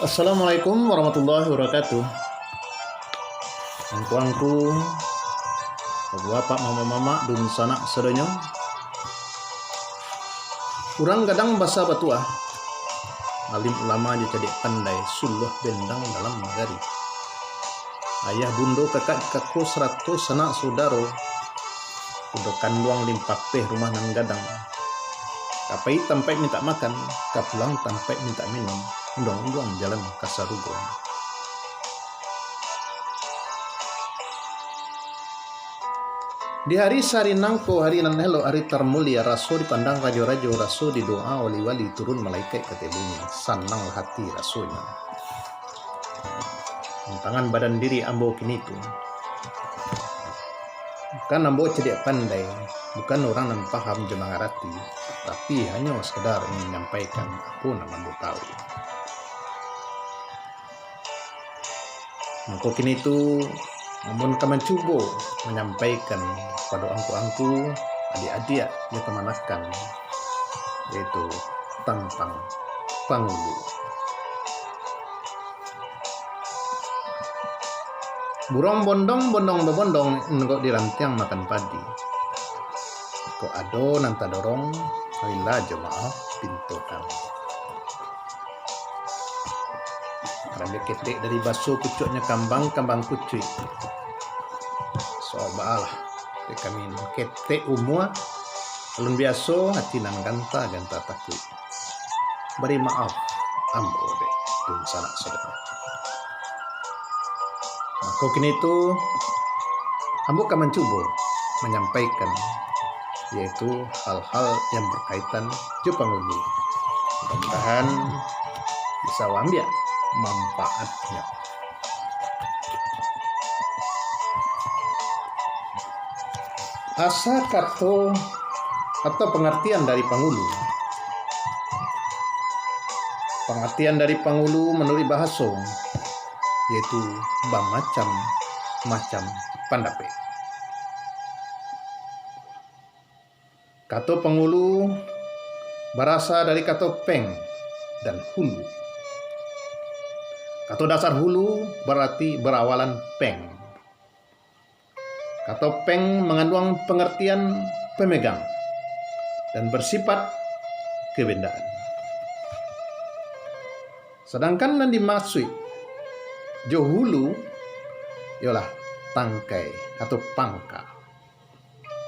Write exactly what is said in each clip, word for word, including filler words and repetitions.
Assalamualaikum warahmatullahi wabarakatuh. Angku-angku, bapak-bapak, mamak-mamak, dunsanak sadonyo. Urang gadang basa batuah, alim ulama jo cadiak pandai, suluah bendang dalam nagari. Ayah bundo kakak kako sarato sanak sudaro, kudo kanduang limpapeh rumah nan gadang. Ka pai tampaik mintak makan, ka pulang tampaik mintak minum, unduang-unduang jalan ka sarugo. Di hari sahari nangko, hari nan elok, hari tarmulia, raso dipandang rajo-rajo, raso didoa wali-wali, turun malaikat ka ateh bumi, sananglah hati rasonyo. Tantangan badan diri ambo kini tu. Bukan ambo cadiak pandai, bukan urang nan paham jo mangarati, tapi hanyo sakadar ingin manyampaikan apo nan ambo tahu. Mako kini tu, ambo ka mancubo manyampaikan kapado angku-angku, adiak-adiak, jo kamanakan, yaitu tantang pangulu. Buruang bondong-bondong babondong, inggok di rantiang makan padi. Kok ado nan tadorong, rila jo maaf pintokan. Karambia ketek dari baso, pucuaknyo kambang, kambang kucuik. Sobaklah, dek kami nan ketek umua, alun biaso, ati nan ganta-ganta takuik. Bari maaf ambo dek dunsanak sadonyo. Mako kini tu, ambo ka mancubo manyampaikan, yaitu hal-hal yang berkaitan jo pangulu. Mudah-mudahan bisa waambiak manfaatnyo. Asa kato atau pangartian dari pangulu. Pangartian dari pangulu manuruik bahaso, yaitu bamacam-macam pandapek. Kato pangulu barasa dari kato peng dan hulu. Kato dasar hulu barati barawalan peng. Kato peng manganduang pangartian pamegang dan barsipaik kabandaan. Sadangkan nan dimasuik jo hulu iyolah tangkai atau pangka.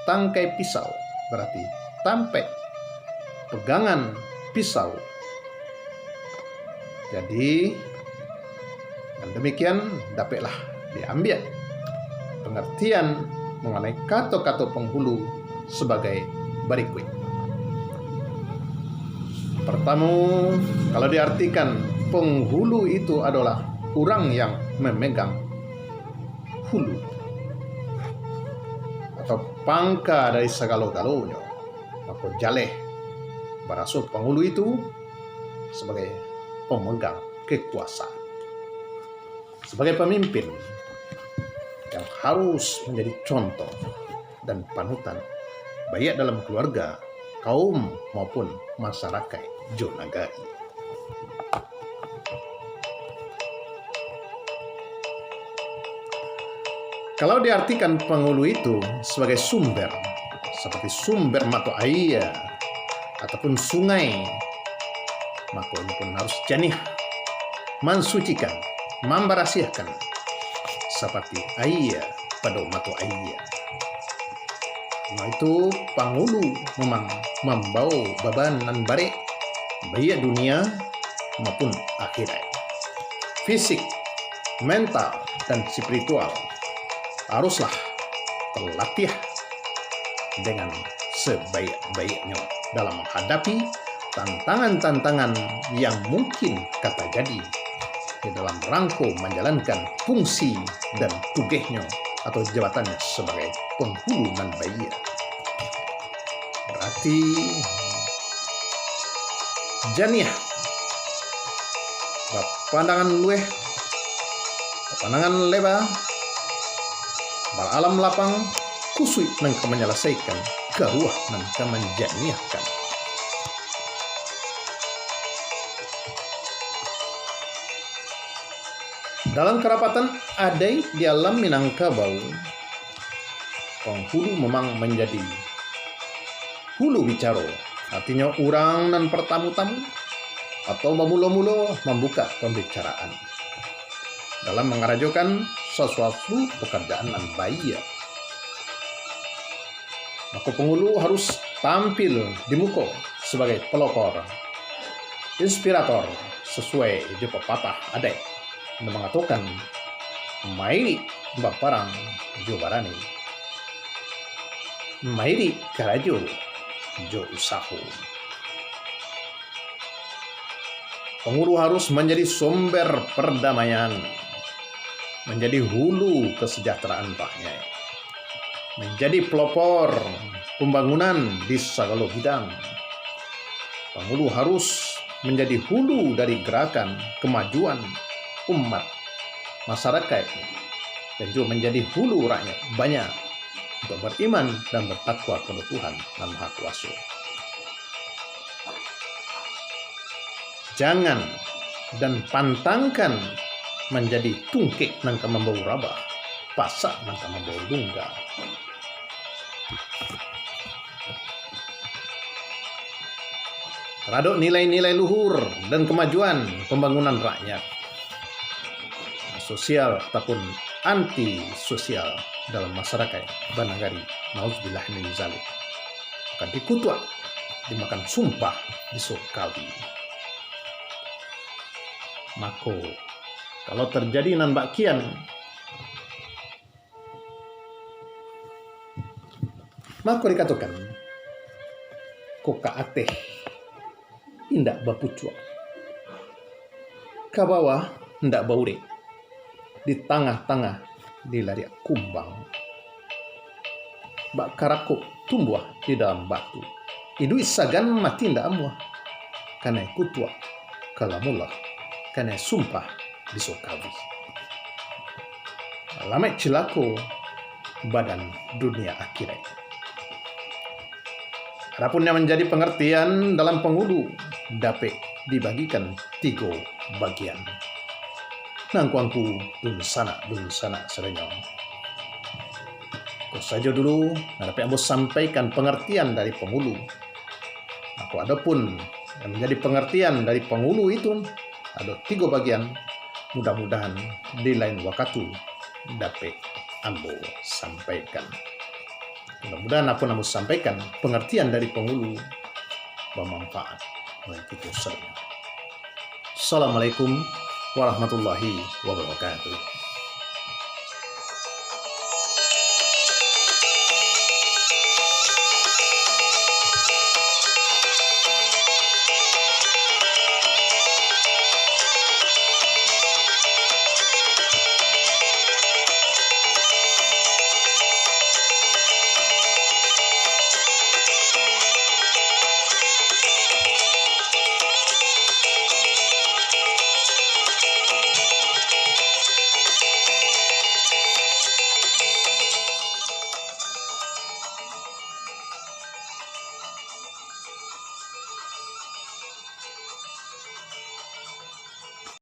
Tangkai pisau, barati tampek pegangan pisau. Jadi, nan damikian dapeklah diambiak pangartian manganai kato-kato panghulu sabagai barikuik. Partamo, kalau diartikan, panghulu itu adolah urang yang mamegang hulu, atau pangka dari sagalo-galonyo, mako jaleh baraso pangulu itu sabagai pamegang kakuasaan, sabagai pamimpin yang harus manjadi contoh dan panutan, baiak dalam kaluarga, kaum, maupun masarakaik jo nagari. Kalau diartikan pangulu itu sabagai sumber, seperti sumber mato aia ataupun sungai, mako inyo pun harus janiah mansucikan, mambarasiahkan, seperti aia pado mato aia. Karano itu, pangulu memang mambawo baban nan barek, baiak dunia maupun akhirat. Fisik, mental, dan spiritual haruslah terlatih dengan sebaik-baiknyo dalam menghadapi tantangan-tantangan yang mungkin ka tajadi di dalam rangko manjalankan fungsi dan tugehnyo atau jabatannya sabagai panghulu nan baiak. Barati janiah, bapandangan lueh, bapandangan leba, baralam lapang, kusuik nan ka manyalasaikan, garuah nan ka manjaniahkan. Dalam karapatan adai di alam Minangkabau, panghulu memang manjadi hulu bicara, artinyo urang nan partamu-tamu atau bamulo-mulo mambukak pambicaraan dalam mangarajokan sasuatu pakarajaan nan baiak. Mako, panghulu harus tampil di muko sabagai palopor, inspirator, sasuai jo papatah adaik nan mangatokan, "Mairik baparang jo barani, mairik karajo jo usaho." Panghulu harus manjadi sumber pardamaian, manjadi hulu kasajahteraan rakyat, manjadi palopor pambangunan di sagalo bidang. Panghulu harus manjadi hulu dari garakan kamajuan umat, masarakaik, dan juo manjadi hulu rakyat banyak untuak bariman dan batakwa kapado Tuhan Nan Maha Kuaso. Jangan dan pantangkan manjadi tungkek nan ka mambao rabah, pasak nan ka mambao lungga. Taradok nilai-nilai luhur dan kamajuan pambangunan rakyat, sosial ataupun anti sosial dalam masarakaik banagari, nauzubillah min zalik, akan dikutuak, dimakan sumpah di sokawi. Mako, kalau tarjadi nan bak kian, mako dikatokan, ko ka ateh indak bapucuak, ka bawah indak baurek, di tangah-tangah dilariak kumbang. Bak karakok tumbuah di dalam batu, iduik sagan mati indak amuah, kanai kutuak kalamulah, kanai sumpah di sokawi. Alamaik cilako badan dunia akhirat. Adapun yang manjadi pangartian dalam panghulu, dapek dibagikan tigo bagian. Nangku angku dunsanak-dunsanak sadonyo. Ko sajo dulu nan dapek ambo sampaikan pangartian dari panghulu. Mako, adopun yang manjadi pangartian dari panghulu itu, ado tigo bagian, mudah-mudahan di lain wakatu dapek ambo sampaikan. Mudah-mudahan apo nan ambo sampaikan, pangartian dari panghulu, bamanfaat bagi kito sadonyo. Assalamualaikum warahmatullahi wabarakatuh.